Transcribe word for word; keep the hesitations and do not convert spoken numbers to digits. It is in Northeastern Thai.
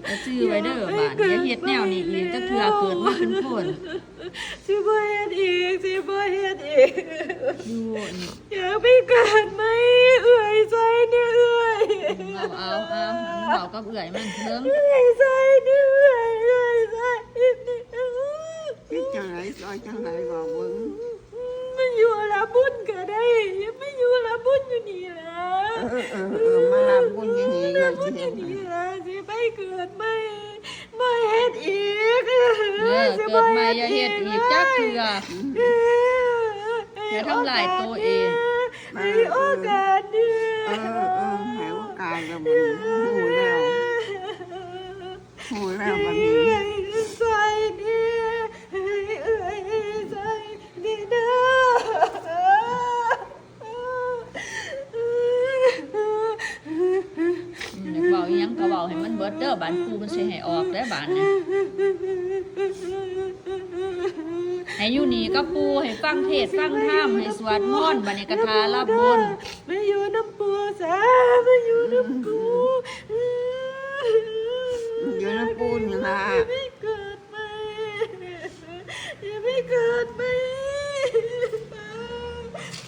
ก็จื่อไว้เด้อบาดนี้ อย่าเฮ็ดแนวนี้อีกจักเทื่อ เกิดมาเป็นคน สิบ่เฮ็ดอีก สิบ่เฮ็ดอีก อยู่อันนี้ อยากไปเกิดใหม่ เอื้อยใส่เนี่ยเอื้อย เอาเอาเอาเว้ากับเอื้อยมันเถิง เอื้อยใส่เนี่ยเอื้อย เอื้อยใส่เนี่ย เฮ็ดจังได๋ ซอยจังได๋ บอกเบิ่ง มันอยู่ละบุญก็ได้ ไม่อยู่ละบุญอยู่นี่ล่ะ เออเออเออ มาละบุญอยู่นี่ ละบุญอยู่นี่ล่ะ สิไปเกิดใหม่ บ่เฮ็ดอีก เออ สิ เกิดใหม่อย่าเฮ็ดอีกจักเทื่อ เออ อย่าทำลายตัวเอง ให้โอกาสเด้อ เออเออ ให้โอกาสแล้วบัดนี้ ฮู้แล้ว ฮู้แล้วบัดนี้ ใส่เด้อ ใส่เด้อ อยากเว้าอิหยังก็เว้าให้มันเบิดเด้อ บาดครูมันสิให้ออกเด้อบาดนี้ ให้อยู่นี่กับปู่ ให้ฟังเทศน์ฟังธรรม ให้สวดมนต์ บาดนี้ก็ท่ารับบุญ มาอยู่นำปู่ซะ มาอยู่นำปู่ อยู่นำปู่นี่ล่ะ มี